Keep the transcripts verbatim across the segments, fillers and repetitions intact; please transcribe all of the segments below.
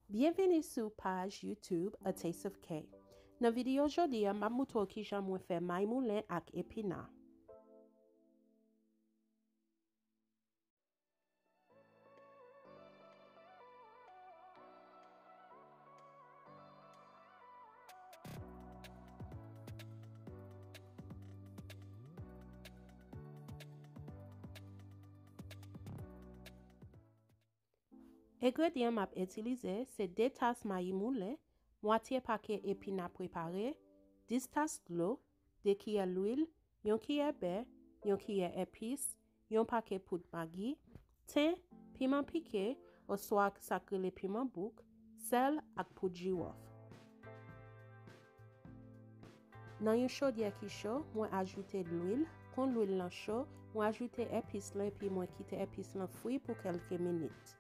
Byenvini sou paj YouTube A Taste of K. Nan videyo jodi a, m ap moutre w kijan mwen fè may moulen ak epina. Engredyan m ap itilize se de tas mayi moulen, mwatye pake epina prepare, dis tas dlo, de kiyè lwil, yon kiyè bè, yon kiyè epis, yon pake poud magi, ten, piman pike, oswa sa k rele piman bouk, sèl ak poud jiwòf. Nan yon chodyè ki cho, mwen ajoute lwil. Kon lwil lan cho, mwen ajoute epis lan epi mwen kite epis lan fri pou kèlke minit.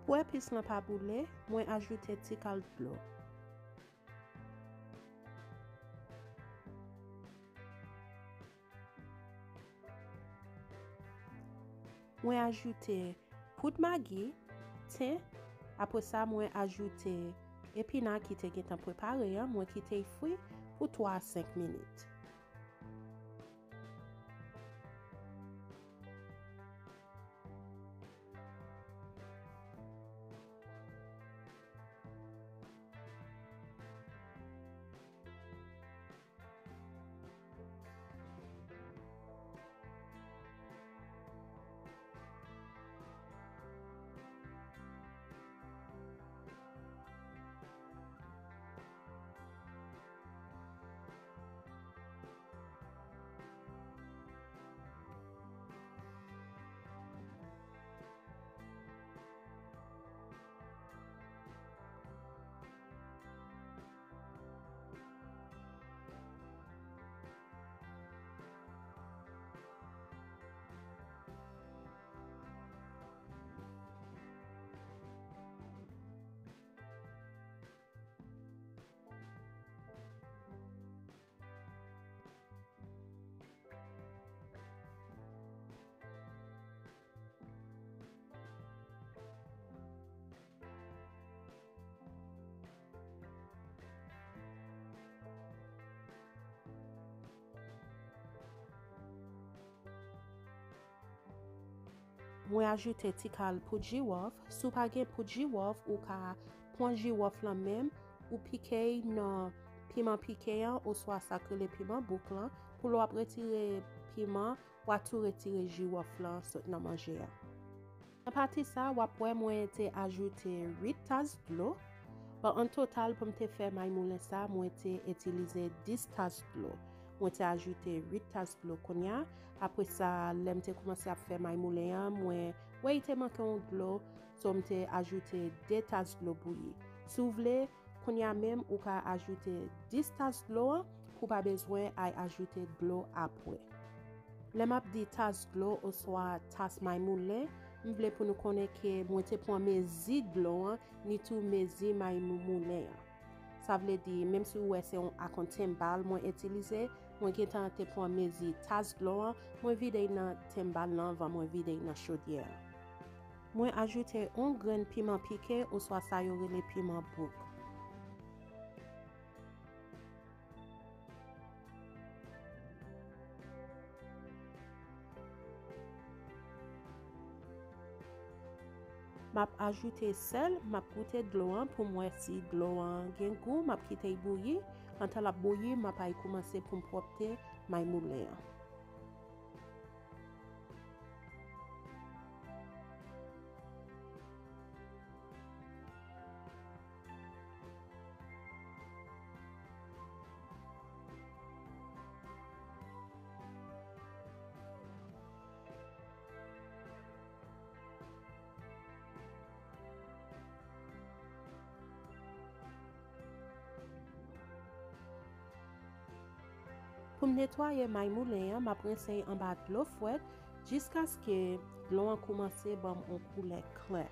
Pou epis lan pa boule, mwen ajoute ti kal dlo. Mwen ajoute poud magi, ten, apre sa mwen ajoute epina ki te gentan prepare an, mwen kite l fri pou twa a senk minit. Mwen ajoute ti kal poud jiwòf. Si w pa gen poud jiwòf, ou ka pran jiwòf lan menm, ou pike l nan piman pike an oswa sa k rele piman bouk lan. Pou lè w ap retire piman, w a tou retire jiwòf lan sot nan manje a. Nan pati sa, w ap wè mwen te ajoute uit tas dlo. Bon, an total, pou m te fè may moulen sa, mwen te itilize dis tas dlo. Mwen te ajoute uit tas dlo kounye a. Apre sa, lè m te kòmanse ap fè may moulen an, mwen wè li te manke yon dlo, so m te ajoute de tas dlo bouyi. Si w vle, kounye a menm, ou ka ajoute dis tas dlo an pou w pa bezwen al ajoute dlo apre. Lè m ap di tas dlo oswa tas may moulen, m vle pou nou konnen ke mwen te pran mezi dlo an, ni tou mezi may mou-, moulen an. Sa vle di, menm si w wè se yon akon tenbal mwen itilize, mwen gentan te pran mezi tas dlo an, mwen vide l nan tenbal lan anvan mwen vide l nan chodyè a. Mwen ajoute yon grenn piman pike oswa sa yo rele piman bouk. M ap ajoute sèl, m ap goute dlo an pou m wè si dlo an gen gou, m ap kite l bouyi. Antan l ap bouyi, m ap al kòmanse pou m pwòpte may moulen an. Pou m netwaye may moulen an, m ap rense l anba dlo fwèt jiskaske dlo an koumanse ban m yon koulè klè.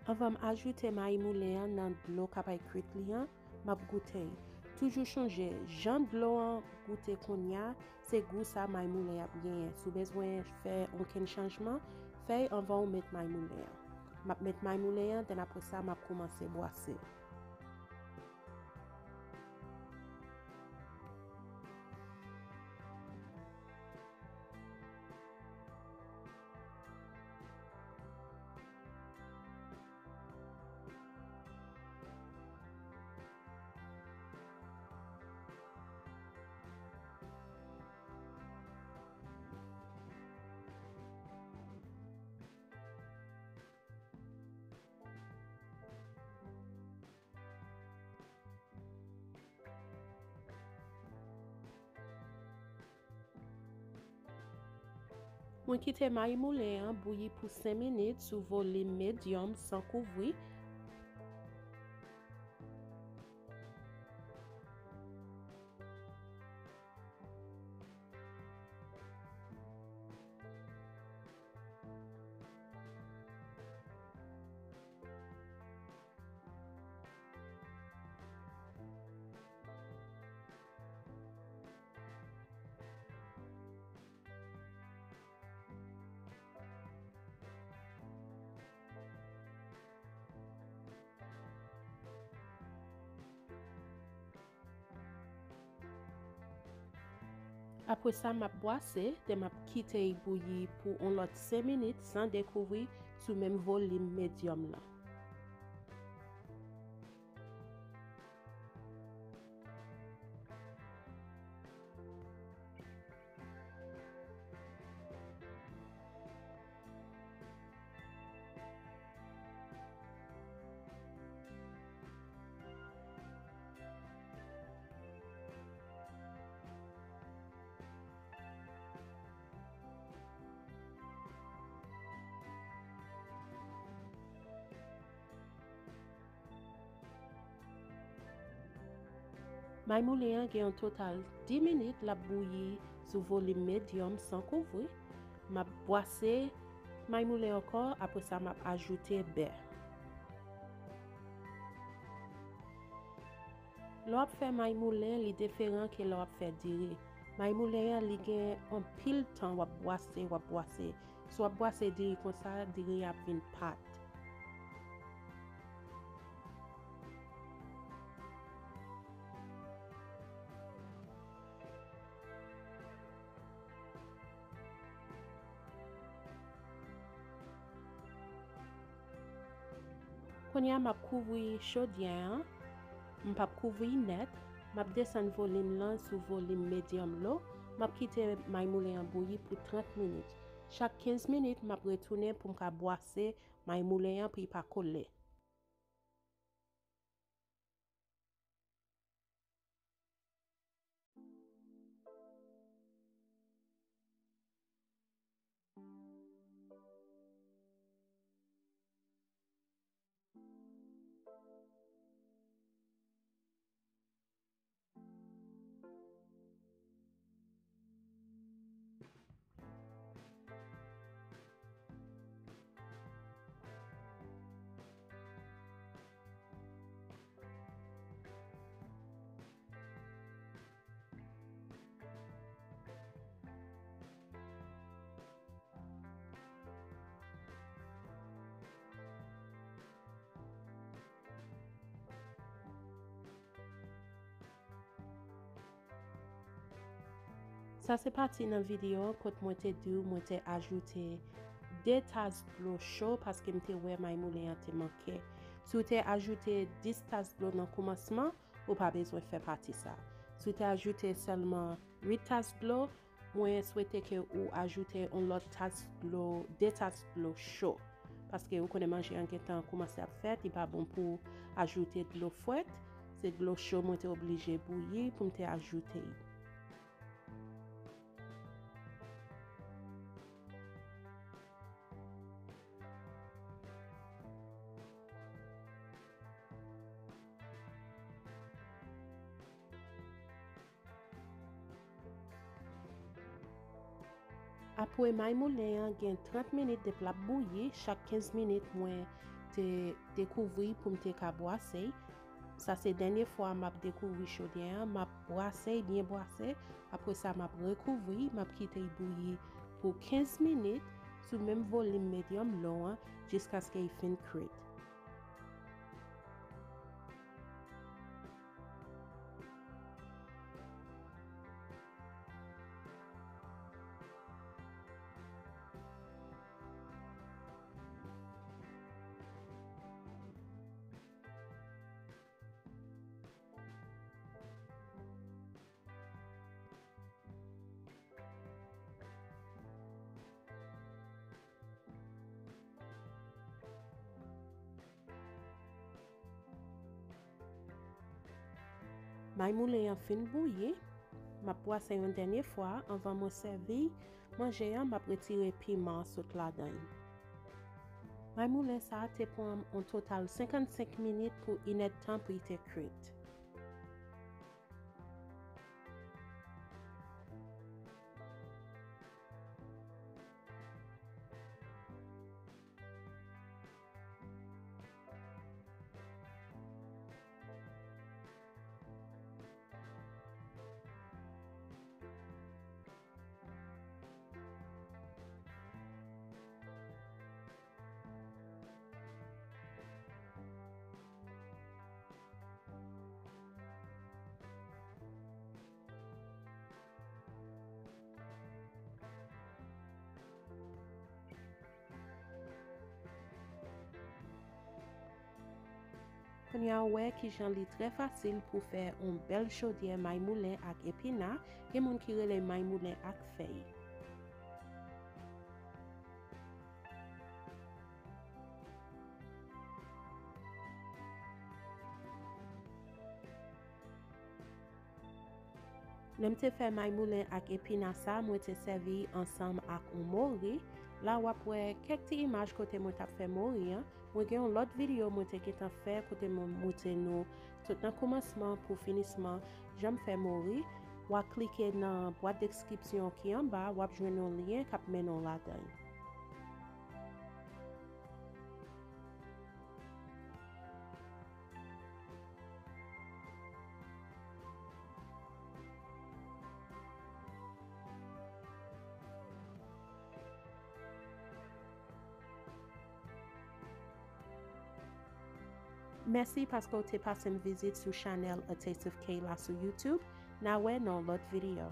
Anvan m ajoute mayi moulen an nan dlo k ap kwit li an, m ap goute l. Toujou chonje, jan dlo an goute kounye a, se gou sa mayi moulen ap genyen. Si w bezwen fè okenn chanjman, fè l anvan w met mayi moulen an. M ap met mayi moulen an, then apre sa, m ap kòmanse bwase. Mwen kite mayi moulen an bouyi pou senk minit sou volim medyòm san kouvri. Apre sa, m ap bwase, then m ap kite l bouyi pou yon lòt senk minit san dekouvri sou menm volim medyòm lan. May moulen an gen yon total dis minit l ap bouyi sou volim medyòm san kouvri. M ap bwase may moulen ankò, apre sa m ap ajoute bè. Lè w ap fè may moulen, li diferan ke lè w ap fè diri. May moulen an, li gen anpil tan w ap bwase, w ap bwase. Si w ap bwase diri konsa, diri a ap vin pat. Kounye a, m ap kouvri chodyè an. M p ap kouvri nèt. M ap desann volim lan sou volim medium low. M ap kite may moulen an bouyi pou trant minit. Chak kenz minit, m ap retounen pou m ka bwase may moulen an pou li pa kole. Sa se pati nan videyo an kot mwen te di w mwen te ajoute de tas dlo cho paske m te wè may moulen an te manke. Si w te ajoute dis tas dlo nan koumansman, ou pa bezwen fè pati sa. Si w te ajoute sèlman uit tas dlo, mwen swete ke ou ajoute yon lòt tas dlo, de tas dlo cho. Paske ou konnen manje an gentan koumanse ap fèt, li pa bon pou ajoute dlo frèt. Se dlo cho mwen te oblije bouyi pou m te ajoute l. Apre may moulen an gen trant minit depi l ap bouyi, chak kenz minit mwen te dekouvri pou m te ka bwase. Sa se dènye fwa m ap dekouvri chodyè an, m ap bwase, byen bwase. Apre sa, m ap rekouvri, m ap kite l bouyi pou kenz minit sou menm volim medium low an jiskaske l fin kwit. May moulen an fin bouyi, m ap bwase yon dènye fwa anvan mwen sèvi manje an, m ap retire piman sot ladan l. May moulen sa a te pran m yon total senkannsenk minit pou inèdtan pou li te kwit. Kounye a, w wè kijan li trè fasil pou fè yon bèl chodyè may moulen ak epina, gen moun ki rele may moulen ak fèy. Lè m te fè may moulen ak epina sa, mwen te sèvi ansanm ak yon mori. La w ap wè kèk ti imaj kote mwen t ap fè mori an. Mwen gen yon lòt videyo mwen te gentan fè kote mwen montre nou tout nan kòmansman pou finisman jan m fè mori. W a klike nan bwat deskripsyon ki anba, w ap jwenn yon lyen k ap mennen w ladan l. Mèsi paske w te pase m vizit sou chanèl A Taste of Kayla sou YouTube. N a wè nan yon lòt videyo.